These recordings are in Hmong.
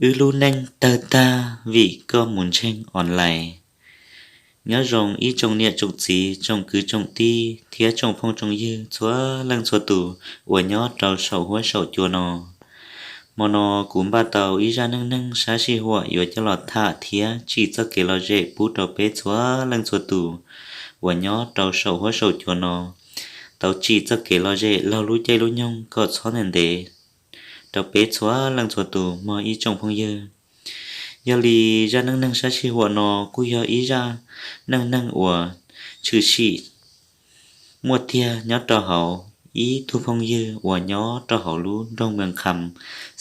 Wb lub neej tawg tag vim koj mus ntseeg online. Nyob zoo ib tsoom niam tsoom txiv, tsoom kwv tsoom tij thiab tsoom phooj tsoom ywg txhua leej txhua tus uas nyob rau saum huab saum cua no. Hmo no kuv npaj tau ib zaj neej neeg sab sij huam yuav coj los tham thiab tsim txoj kev lom zem pub rau peb txhua leej txhua tus uas nyob rau saum huab saum cua no, tau tsim txoj kev lom zem laug lub caij lub nyoog kom txhob ntev ntev rau peb txhua leej txhua tus mog ib tsoom phooj ywg. Yog li zaj neej neeg sab sij huam no kuj yog ib zaj neej neeg uas tshwm sim muaj tiag nyob rau hauv ib tug phooj ywg uas nyob rau hauv lub nroog Mees Kham,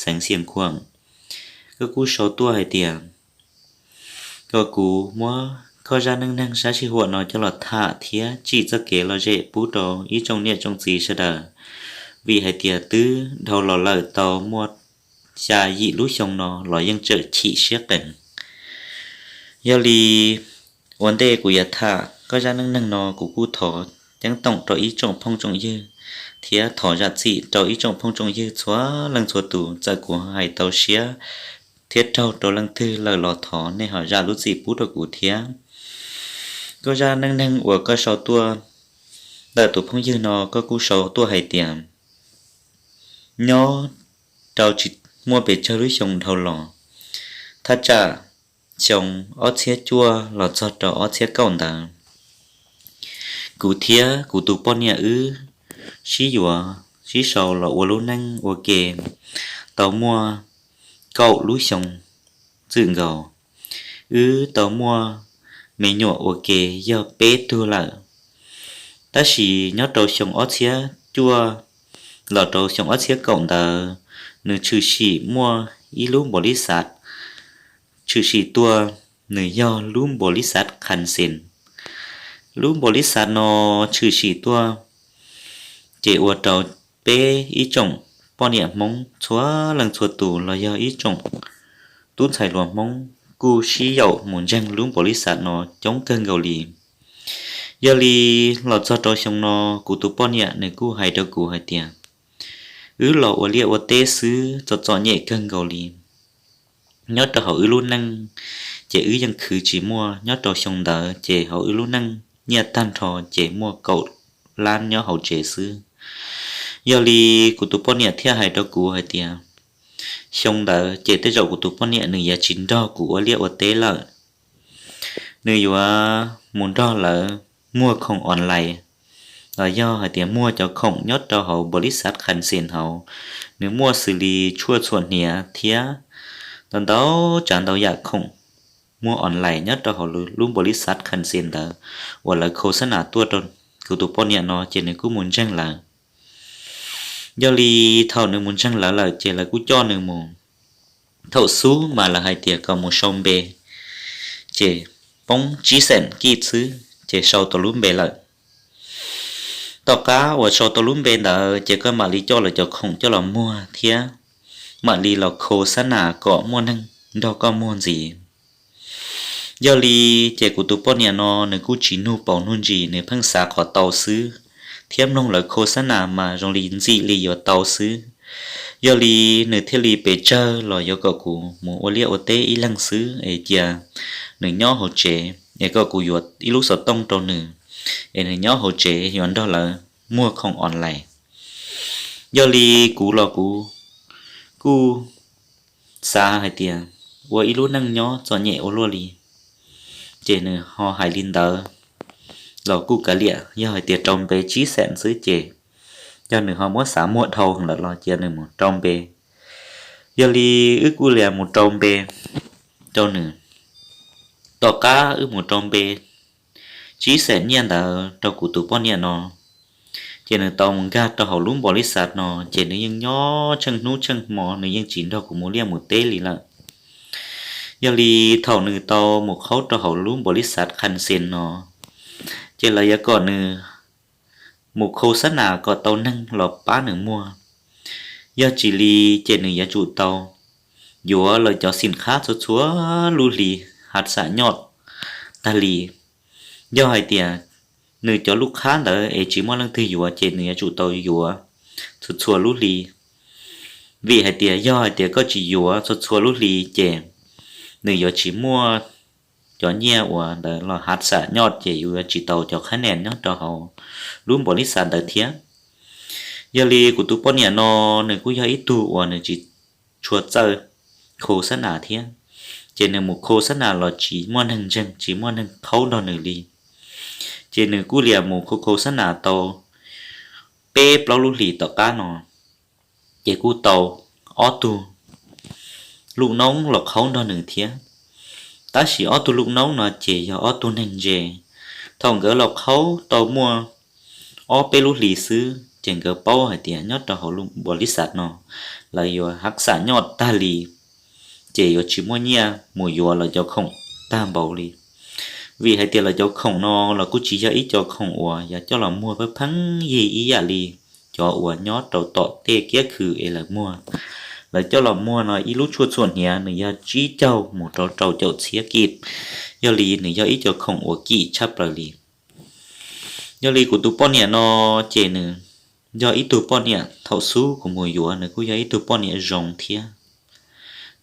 xeev Xiav Khuam. Koj kuj sau tuaj hais tias kom kuv muab koj zaj neej neeg sab sij huam no coj los tham thiab tsim txoj kev lom zem pub rau ib tsoom niam tsoom txiv sawv daws, vim hais tias twb dhau los lawm tau muaj xya yim lub xyoo no los yeej tseem chim siab qees. Yog li ua ntej kuv yuav tham koj zaj neej neeg no, kuv kuj thov ceeb toom rau ib tsoom phooj tsoom ywg thiab thov zam txim rau ib tsoom phooj tsoom ywg txhua leej txhua tus, txawm kuv hais tau siab thiab raug rau leej twg lawm los thov nej ho zam lub txim pub rau kuv thiab. Koj zaj neej neeg uas koj sau tuaj ntawm tus phooj ywg no, koj kuj sau tuaj hais tias nyob rau tsis muaj pes tsawg lub xyoo dhau los, thaj tsam xyoo ob txhiab cuaj los txog rau ob txhiab kaum ntawd, kuv thiab kuv tus poj niam wb sib yuav sib sau los ua lub neej ua ke tau muaj kaum lub xyoo txwm nkaus. Wb tau muaj me nyuam ua ke yog peb tug lawm. Tab sis nyob rau xyoo ob txhiab cuaj los rau xyoo ob txhiab kaum ntawd, nws tshwm sim muaj ib lub npaum li xav tshwm sim tuaj, nws yog lub npaum li xav khas xes. Lub npaum li xav no tshwm sim tuaj, ces ua rau peb ib tsoom poj niam Hmoob txhua leej txhua tus los yog ib tsoom tub ntxhais hluas Hmoob kuj sib yaum mus ntseeg lub npaum li xav no coob kawg nkaus li. Yog li los txog rau xyoo no, kuv tus poj niam nws kuj hais rau kuv hais tias wb los ua liaj ua teb xwb txom txom nyem kawg nkaus li. Nyob rau hauv wb lub neej ces wb yeej khwv tsis muaj, nyob rau xyoo ntawd ces hauv wb lub neej nyiaj tag nrho ces muaj kaum lab nyob hauv tsev xwb. Yog li kuv tus poj niam thiaj hais rau kuv hais tias xyoo ntawd ces tej zaum kuv tus poj niam nws yuav tsis nrog kuv ua liaj ua teb lawm. Nws yuav mus nrog lawv muag khoom online, los yog hais tias muag cov khoom nyob rau hauv npaum li xav khas xes hauv. Nws muaj xws li tshuaj txhuam hniav thiab ntau ntau tsav ntau yam khoom muag online nyob rau hauv lub npaum li xav khas xes ntawd uas lawv khos xab nas tuaj rau kuv tus poj niam no, ces nws kuj mus ntseeg lawv. Yog li thaum nws mus ntseeg lawv lawm ces lawv kuj coj nws mus. Thaum xub mas lawv hais tias kom mus sau npe, ces poob tsib xees kij xwb ces sau tau lub npe lawm. Tom qab uas sau tau lub npe ntawd ces koj mam li coj lawv cov khoom coj los muag thiab mam li los khos xab nas kom muaj neeg nrog koj muag ntxiv. Yog li ces kuv tus poj niam no nws kuj tsis nug paus nug ntsis, nws pheej xav qhov tau xwb, thiab mloog lawv khos xab nas mas zoo li ntxim li yuav tau xwb. Yog li nws thiaj li pes tsawg los yuav kom kuv mus ua liaj ua teb ib leeg xwb es cia nws nyob hauv tsev, es kom kuv yuav ib lub xov tooj rau nws, es nws nyob hauv tsev yuav nrog lawv muag khoom online. Yog li kuv los kuv kuj xav hais tias ua ib lub neej nyob txom nyem ua luaj li, ces nws ho hais li ntawd los kuj kav liam, yog hais tias rau npe tsib xees xwb ces yog nws ho muab xav muag dhau lawm los cia nws mus rau npe. Yog li wb kuj lias mus rau npe rau nws. Tom qab wb mus rau npe tsib xees nyiaj ntawd rau kuv tus poj niam no, ces nws tau mus nkag rau hauv lub npaum li xav no, ces nws yeej nyob tsheej hnub tsheej hmo, nws yeej tsis nrog kuv mus liaj mus teb li lawm. Yog li thaum nws tau mus khaub rau hauv lub npaum li xav khas xes no, ces lawv yuav kom nws mus khos xab nas kom tau neeg los pab nws muag. Yog tsis li ces nws yuav tsum tau yuav lawv cov xim khab txhua txhua lub hli, has xam nyoj tag li. Yog hais tias nws cov lub khab ntawd es tsis muaj leej twg yuav ces nws yuav tsum tau yuav txhua txhua lub hli. Vim hais tias yog hais tias koj tsis yuav txhua txhua lub hli ces nws yuav tsis muaj cov nyiaj uas ntawd los hav xam nyoj ces yus yuav tsis tau cov khab nees nyob rau hauv lub npaum li xav ntawd thiab. Yog li kuv tus poj niam no nws kuj yog ib tug uas nws tsis tshua txawj kho xab nas thiab, ces nws mus kho xab nas los tsis muaj neeg ntseeg tsis muaj neeg qhaub nrog nws li. Ces nws kuj liam mus kho kho xab nas tau peb plaub lub hlis tom qab no, ces kuj tau ob tug lub noob los qhaub nrog nws thiab. Tab sis ob tug lub noob no ces yog ob tug neeg ntse. Thaum nkawd los qhaub tau muaj ob peb lub hlis xwb ces nkawd paub hais tias nyob rau hauv lub npaum li xav no lawv yuav hav xam nyoj tag li, ces yuav tsis muaj nyiaj mus yuav lawv cov khoom tag npaum li. Vim hais tias lawv cov khoom no los kuj tsis yog ib co khoom uas yog coj los muag pheej pheej yig ib yam li cov uas nyob rau tom tej kiab khw es lawv muag. Lawv coj los muag no ib lub tshuaj txhuam hniav nws yog tsib caug mus rau rau caum txhiab kij, yog li nws yog ib co khoom uas kim tshaj plaws li. Yog li kuv tus poj niam no ces nws yog ib tug poj niam thaum xub kuv mus yuav nws kuj yog ib tug poj niam zoo thiab.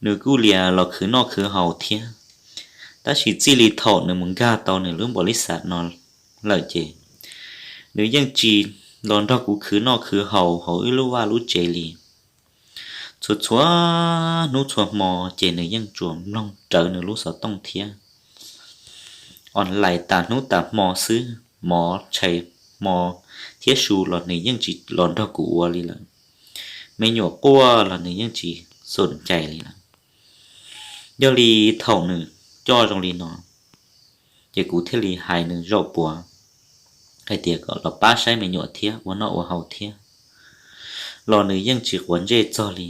Nws kuj liam los khwv noj khwv haus thiab, tab sis txij li thaum nws mus nkag tau nws lub npaum li xav no lawm ces nws yeej tsis los nrog kuv khwv noj khwv haus hauv wb lub vaj lub tsev li. Txhua txhua hnub txhua hmo ces nws yeej tsuas mloog rawv nws lub xov tooj thiab online tas hnub tas hmo xwb, mov tshais hmo thiab su los nws yeej tsis los nrog kuv ua li lawm. Me nyuam quaj los nws yeej tsis xom cai li lawm. Yog li thaum nws coj zoo li no, ces kuv thiaj li hais nws zaum puav hais tias kom los pab saib me nyuam thiab ua noj ua haus thiab, los nws yeej tsis quav ntsej txog li.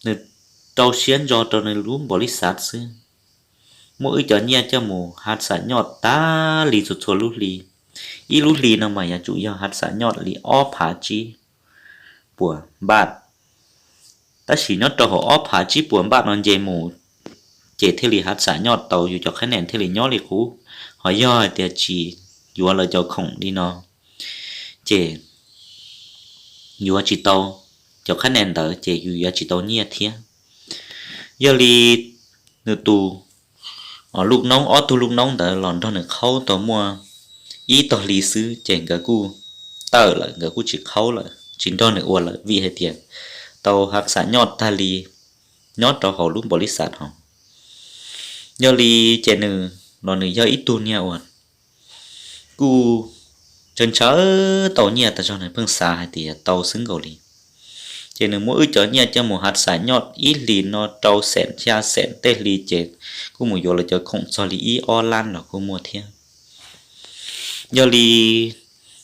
Nws rau siab ntso rau nws lub npaum li xav xwb. Muaj wb cov nyiaj coj mus hav xam nyoj tag li txhua txhua lub hli. Ib lub hli no mas yuav tsum yog hav xam nyoj li ob phav tsib puas npaj. Tab sis nyob rau hauv ob phav tsib puas npaj no nce mus, ces thiaj li hav xam nyoj tau yus cov khab nees thiaj li nyob li qub. Ho yog hais tias tsis yuav lawv cov khoom li no, ces yuav tsis tau cov khab nees ntawd ces yus yuav tsis tau nyiaj thiab. Yog li nws tus lub noob, ob tug lub noob ntawd los nrog nws qhaub tau muaj ib tog hli xwb ces nkawd kuj tawm lawm, nkawd kuj tsis qhaub lawm, tsis nrog nws ua lawm vim hais tias tau hav xam nyoj tag li nyob rau hauv lub npaum li xav hauv. Yog li ces nws los nws yog ib tug niag uas kuj ntshaw ntshaw tau nyiaj tas zog, nws pheej xav hais tias tau xwb nkaus li. Ces nws muab wb cov nyiaj coj mus hav xam nyoj ib hlis no rau xees xya xees, tej hli ces kuj mus yuav lawv cov khoom txog li ib ob lab los kuj muaj thiab. Yog li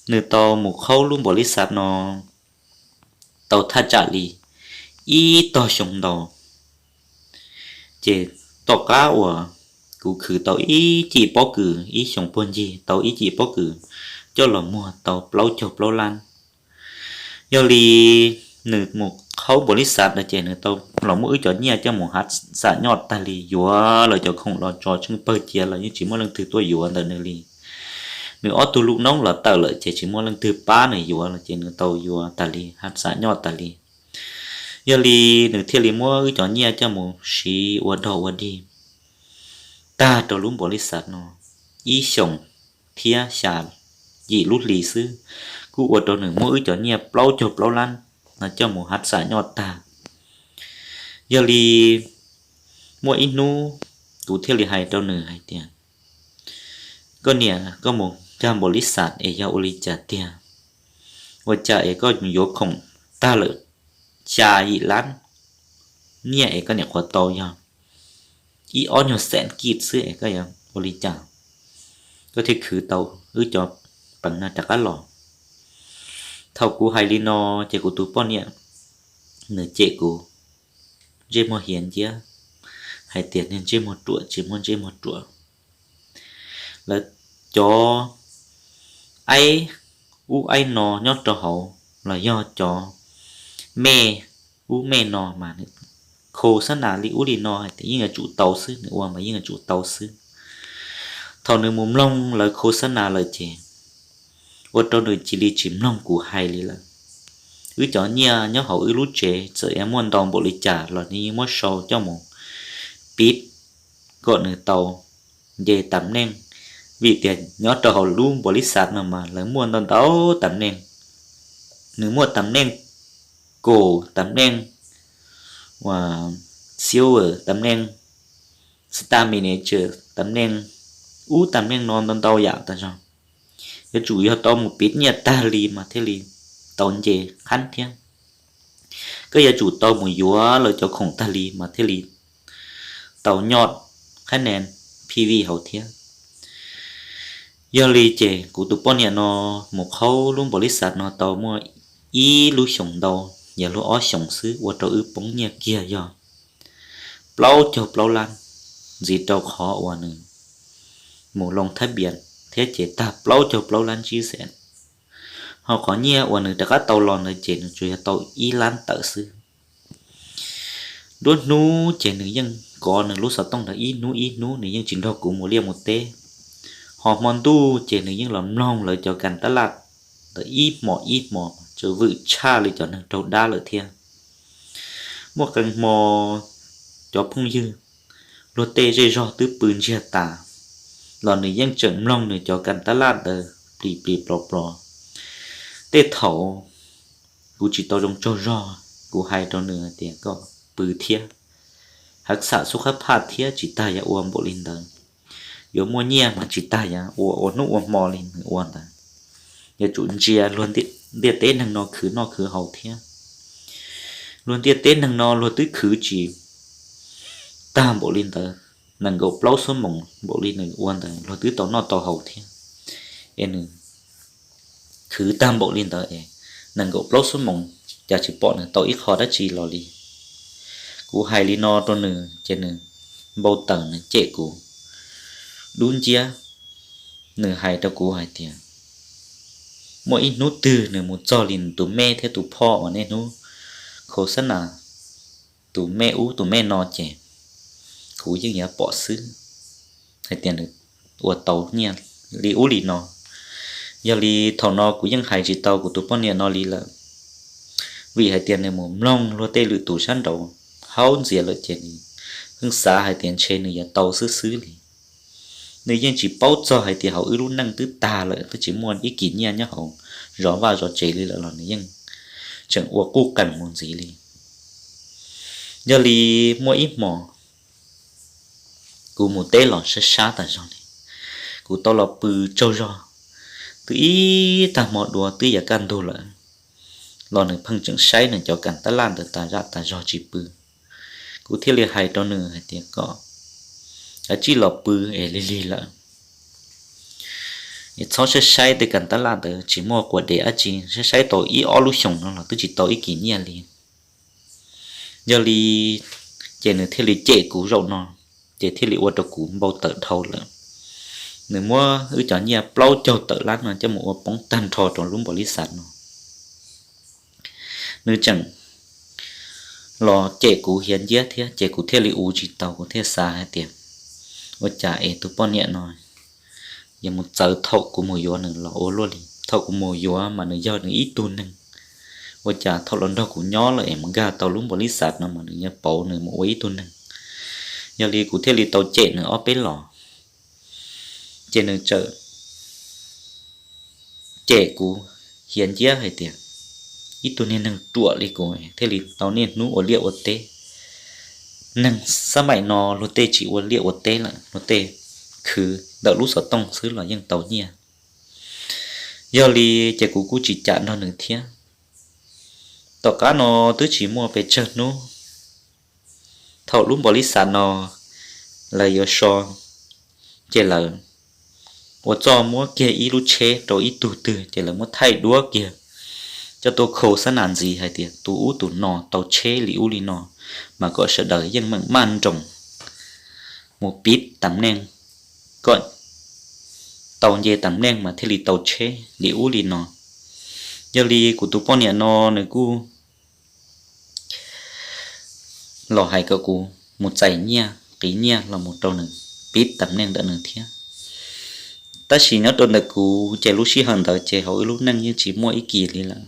nws tau mus qhaub lub npaum li xav no tau thaj tsam li ib tog xyoo ntau. Ces tom qab uas kuv khwv tau ib cim pob kws, ib xyoo puag ncig tau ib cim pob kws, coj los muag tau plaub caug plaub lab. Yog li nws mus qhaub npaum li xav no ces nws tau los muab wb cov nyiaj coj mus hav xam nyoj tag li, yuav lawv cov khoom los tso tsheej pawg cia los yeej tsis muaj leej twg tuaj yuav ntawm nws li. Nws ob tug lub noob los tawm lawm ces tsis muaj leej twg pab nws yuav los ces nws tau yuav tas li, hav xam nyoj tas li. Yog li nws thiaj li muab wb cov nyiaj coj mus siv ua dog ua dig tag rau lub npaum li xav no ib xyoos thiab xya yim lub hli xwb, kuj ua rau nws muab wb cov nyiaj plaub caug plaub lab no coj mus hav xam nyoj tag. Yog li muaj ib hnub kuv thiaj li hais rau nws hais tias, koj niam, koj mus nkag npaum li xav es yog ua li cas tiag? Ua cas es koj mus yuav khoom tag lawm xya yim lab nyiaj es koj niam qhuav tau yog ib ob nyuag xees kij xwb es koj yuav ua li cas koj thiaj khwv tau wb cov peev no rov qab los? Thaum kuv hais li no ces kuv tus poj niam nws cem kuv ntsej muag hiav nciab hais tias niag ntsej muag ruam tsis muaj ntsej muag ruam. Lawv cov aib ub aib no nyob rau hauv los yog cov mej ub mej no mas nws kho xab nas li ub li no hais tias yeej yuav tsum tau xwb, nws ua mas yeej yuav tsum tau xwb. Thaum nws mus mloog lawv kho xab nas lawm ces ua rau nws cia li tsis mloog kuv hais li lawm. Wb cov nyiaj nyob hauv wb lub tsev txawm yuav muaj ntau npaum li cas los nws yeej muab sau coj mus piv kom nws tau nce tam neej, vim tias nyob rau hauv lub npaum li xav no mas lawv muaj ntau ntau tam neej. Nws muaj tam neej kaum, tam neej uas silver, tam neej staff manager, tam neej ub tam neej no ntau ntau yam tas zog. Yuav tsum yog tau mus piv nyiaj tag li mas thiaj li tau nce qhab thiab. Koj yuav tsum tau mus yuav lawv cov khoom tag li mas thiaj li tau nyoj qhab ne P V hauv thiab. Yog li ces kuv tus poj niam no mus qhaub lub npaum li xav no tau muaj ib lub xyoos ntau, yog lub ob xyoos xwb ua rau wb poob nyiaj kiag yog plaub caug plaub lab, ntxiv rau qhov uas nws mus loo thab npias thiab ces tag plaub caug plaub lab tsib xees. Ho qhov nyiaj uas nws rov qab tau los ntawd ces nws tsuas yog tau ib lab tawm xwb. Nruab hnub ces nws yeej kov nws lub xov tooj ntawd ib hnub ib hnub, nws yeej tsis nrog kuv mus liaj mus teb. Ho hmo ntuj ces nws yeej los mloog lawv cov kas tab laj ntawd ib hmos ib hmos, tsuas vwm tshaj li cov neeg raug dab lawm thiab. Muaj qee hmo cov phooj ywg luag tej zej zog twb pw ntsiag tas los nws yeej tseem mloog nws cov kas tab laj ntawd plis plis plos plos. Tej thaum kuv tsis tau zoo tsaug zog, kuv hais rau nws hais tias koj pw thiab, hav xam xub qhab phaj thiab, tsis tas yuav ua npaum li ntawd. Yuav muaj nyiaj mas tsis tas yuav ua ua hnub ua hmo li nws ua ntawd. Yuav tsum ntsia luag ntiaj teb neeg no khwv noj khwv haus thiab. Luag ntiaj teb neeg no luag twb khwv tsis tag npaum li ntawd, nees nkaum plaub xuab moos npaum li nws ua ntawd luag twb tau noj tau haus thiab. Es nws khwv tag npaum li ntawd es nees nkaum plaub xuab moos cas tsis pom nws tau ib qho dab tsi los li. Kuv hais li no rau nws ces nws npau taws, nws cem kuv dub nciab. Nws hais rau kuv hais tias muaj ib hnub twg nws mus txog li nws tus me thiab tus phoj uas niaj hnub khau xab nas tus me ub tus me no ces kuv yeej yuav pom xwb hais tias nws ua tau nyiaj li ub li no. Yog li thaum no kuv yeej hais tsis tau kuv tus poj niam no li lawm, vim hais tias nws mus mloog luag tej lwm tus sab nraud haub ntxias lawm ces nws yeej xav hais tias ntshe nws yuav tau xwb xwb li. Nws yeej tsis paub txog hais tias hauv wb lub neej twb tag lawm, twb tsis muaj ib kis nyiaj nyob hauv zov vaj zov tsev li lawm los nws yeej tseem ua quj qees mus ntxiv li. Yog li muaj ib hmos kuv mus teb los sab sab tas zog li, kuv tau los pw tsaug zog, twb ib tag hmo dua twb yav kaj ntug lawm los nws pheej tseem saib nws cov kas tab laj ntawd tas zaj tas zog tsis pw. Kuv thiaj li hais rau nws hais tias kom kav tsij los pw es lig lig lawm, es txhob saib saib tej kas tab laj ntawd tsis muaj quas dev dab tsi, saib saib tau ib ob lub xyoos no los twb tsis tau ib kis nyiaj li. Yog li ces nws thiaj li cem kuv zaum no, ces thiaj li ua rau kuv npau taws dhau lawm. Nws muab wb cov nyiaj plaub caug tawm lab no coj mus ua poob tag nrho rau lub npaum li xav no. Nws tseem los cem kuv hiav nciab thiab ces kuv thiaj li uv tsis tau, kuv thiaj xav hais tias ua cas es tus poj niam no yuav mus txawv thaum kuv mus yuav nws los ua luaj li. Thaum kuv mus yuav mas nws yog nws ib tug neeg, ua cas thaum los nrog kuv nyob lawm es mus nkag tau lub npaum li xav no mas nws yuav pauv nws mus ua ib tug neeg. Yog li kuv thiaj li tau cem nws ob peb los, ces nws txawm cem kuv hiav nciab hais tias ib tug niag neeg ruam li kuv thiaj li tau niaj hnub ua liaj ua teb. Neeg xab maim no luag tej tsis ua liaj ua teb lawm, luag tej khwv ntawm lub xov tooj xwb los yeej tau nyiaj. Yog li ces kuv kuj tsis cam nrog nws thiab. Tom qab no twb tsis muaj pes tsawg hnub, thaum lub npaum li xav no lawv yuav so, ces lawv ua txuj muab kiag ib lub tsheb rau ib tug twg ces lawv muab thaij duab kiag coj tuaj khau xab nas ntxiv hais tias tus ub tus no tau tsheb li ub li no, mas kom sawv daws yeej meem maj nroos mus piv tam neej, kom tau nce tam neej mas thiaj li tau tsheb li ub li no. Yog li kuv tus poj niam no nws kuj los hais kom kuv mus txais nyiaj qiv nyiaj los mus rau nws piv tam neej ntawm nws thiab. Tab sis nyob rau ntawm kuv ces lub sij hawm ntawd ces hauv wb lub neej yeej tsis muaj ib kis li lawm.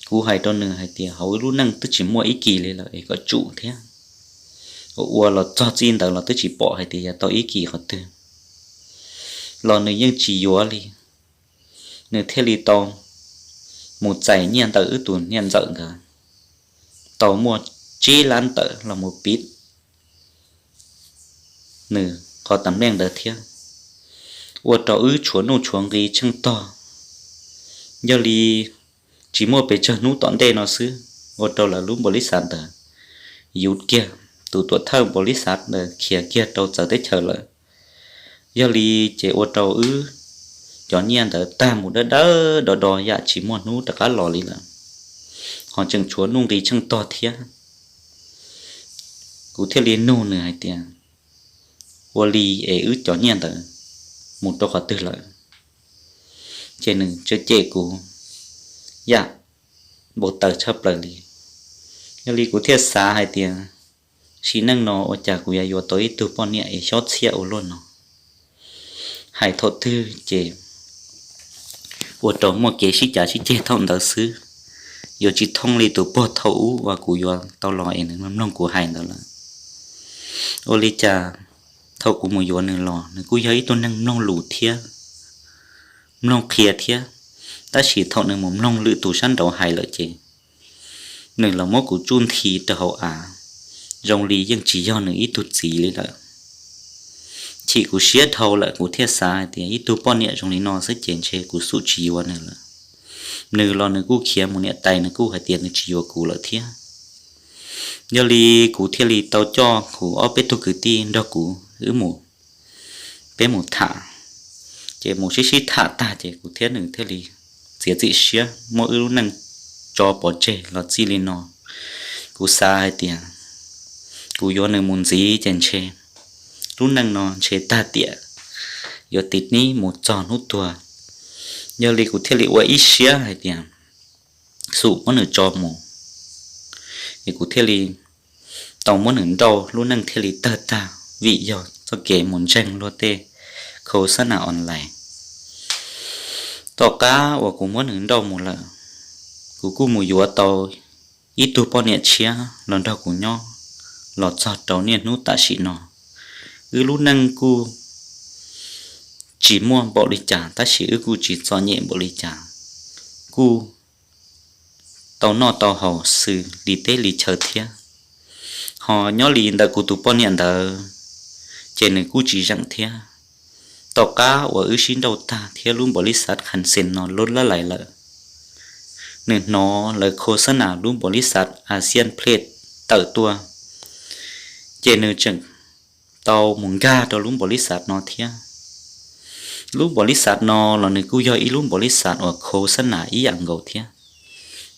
Kuv hais rau nws hais tias hauv wb lub neej twb tsis muaj ib kis li lawm es kom tsum thiab. Ua ua los txog txij ntawd los twb tsis pom hais tias yuav tau ib kis qhov twg, los nws yeej tsis yuav li. Nws thiaj li tau mus txais nyiaj ntawm wb tus niam ntxawm nkawd, tau muaj tsib lab tawm los mus piv nws qhov tam neej ntawd thiab, ua rau wb tshuav nuj tshuav nqi tsheej tog. Yog li tsis muaj pes tsawg hnub tom ntej no xwb, ua rau lawv lub npaum li xav ntawd yuv kiag, tus tuam thawj npaum li xav ntawd khiav kiag rau txawv teb chaws lawm. Yog li ces ua rau wb cov nyiaj ntawd tag mus dawb dawb do do yam tsis muaj hnub rov qab los li lawm, ho tseem tshuav nuj nqi tsheej tog thiab. Kuv thiaj li nug nws hais tias, ua li es wb cov nyiaj ntawd mus rau qhov twg lawm? Ces nws tseem cem kuv yam npau taws tshaj plaws li. Yog li kuv thiaj xav hais tias, sim neej no ua cas kuv yuav yuav tau ib tug poj niam es xyob txhiaj ua luaj no. Hais thaum twg ces ua rau muaj kev sib cav sib ceg thaum ntawd xwb, yuav tsis thooj li tus pog thaum ub uas kuv yuav tau los es nws mloog kuv hais ntawd lawm. Ua li cas thaum kuv mus yuav nws los nws kuj yog ib tug neeg mloog lus thiab mloog qhia thiab, tab sis thaum nws mus mloog lwm tus sab nraud hais lawm ces nws los muab kuv tsuj nthi rau hauv av, zoo li yeej tsis yog nws ib tug txiv li lawm. Chim kuv siab dhau lawm, kuv thiaj xav hais tias ib tug poj niam zoo li no xwb ces ntshe kuv xum tsis yuav nws lawm. Nws los nws kuj khiav mus niam tais, nws kuj hais tias nws tsis yuav kuv lawm thiab. Yog li kuv thiaj li tau coj kuv ob peb tug kwv tij nrog kuv wb mus, peb mus tham. Ces mus sib sib tham tag ces kuv thiab nws thiaj li txiav txim siab muab wb lub neej tso pov tseg los txij li no. Kuv xav hais tias kuv yuav nws mus ntxiv ces ntshe lub neej no ntshe tag tiam, yuav tiv nib mus txog hnub tuag. Yog li kuv thiaj li ua ib siab hais tias xum muab nws tso mus, es kuv thiaj li tau muab nws nrauj, lub neej thiaj li tawg tag vim yog txoj kev mus ntseeg luag tej khau xab nas online. Tom qab uas kuv muab nws nrauj mus lawm, kuv kuj mus yuav tau ib tug poj niam tshiab los nrog kuv nyob los txog rau niaj hnub tam sim no. Wb lub neej kuj tsis muaj npaum li cas tab sis wb kuj tsis txom nyem npaum li cas, kuj tau noj tau haus xws li teb li chaw thiab. Ho nyob li ntawm kuv tus poj niam ntawd ces nws kuj tsis zeem thiab. Tom qab uas wb sib nrauj tag thiab lub npaum li xav khas xes no lub lab lais lawm, nws hnov lawv khau xab nas lub npaum li xav Asian Plate tawm tuaj, ces nws tseem tau mus nkag rau lub npaum li xav no thiab. Lub npaum li xav no los nws kuj yog ib lub npaum li xav uas khau xab nas ib yam nkaus thiab,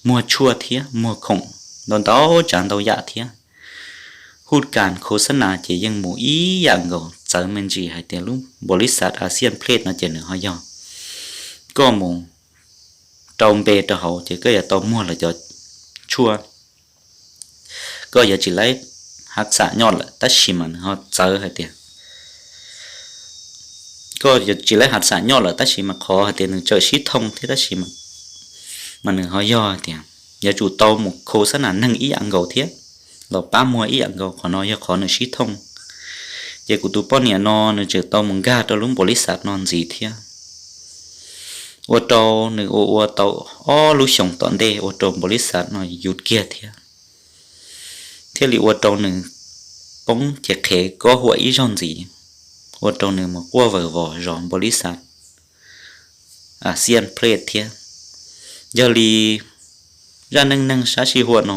muag tshuaj thiab muag khoom ntau ntau tsav ntau yam thiab. Hu kas khau xab nas ces yeej mus ib yam nkaus, txawv me ntsis hais tias lub npaum li xav Asian Plate no ces nws ho yog koj mus rau npe rau hauv ces koj yuav tau muag lawv cov tshuaj, koj yuav tsis laib hav xam nyob lawm, tab sis mas nws ho txawv hais tias koj yuav tsis laib hav xam nyob lawm, tab sis mas qhov hais tias nws txawm sib thooj thiab tab sis mas nws ho yog hais tias yuav tsum tau mus khau xab nas neeg ib yam nkaus thiab los pab muag ib yam nkaus, qhov no yog qhov nws sib thooj. Ces kuv tus poj niam no nws tseem tau mus nkag rau lub npaum li xav no ntxiv thiab, ua rau nws ua ua tau ob lub xyoos tom ntej ua rau npaum li xav no yus kiag thiab, thiaj li ua rau nws poob ces qhev kob huam ib zaug ntxiv, ua rau nws mus quaj vawm vos zov npaum li xav Asian Plate thiab. Yog li zaj neej neeg sab sij huam no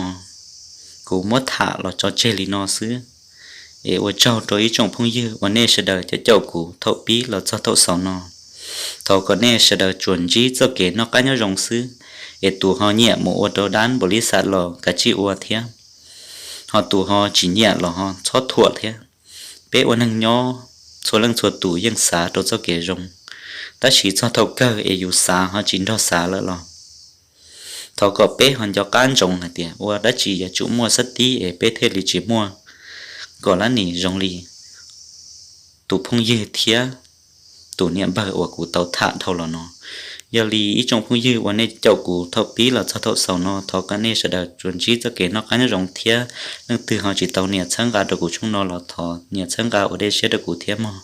kuv muab tham los tso tseg li no xwb, es ua tsaug rau ib tsoom phooj ywg uas nej sawv daws caum caum kuv thaum pib los txog thaum xaus no. Thov kom nej sawv daws tsuas ntsib txoj kev noj qab nyob zoo xwb, es tus ho nyiam mus ua rau dab npaum li xav los kav tsij ua thiab, ho tus ho tsis nyiam los ho txhob thuam thiab. Peb ua neeg nyob txhua leej txhua tus yeej xav rau txoj kev zoo, tab sis txog thaum kawg es yus xav ho tsis nrog xav lawm los thov kom peb ho nco qab ntsoov hais tias ua dab tsi yuav tsum muaj xab tib es peb thiaj li tsis muaj kom lab nim zoo li tus phooj ywg thiab tus niam npawg uas kuv tau tham dhau los no. Yog li ib tsoom phooj ywg uas nej caum kuv thaum pib los txog thaum xaus no, thov kom nej sawv daws tsuas ntsib txoj kev noj qab nyob zoo thiab leej twg ho tsis tau nias txhawb nqa rau kuv tshooj no los thov nias txhawb nqa ua dej siab rau kuv thiab mog.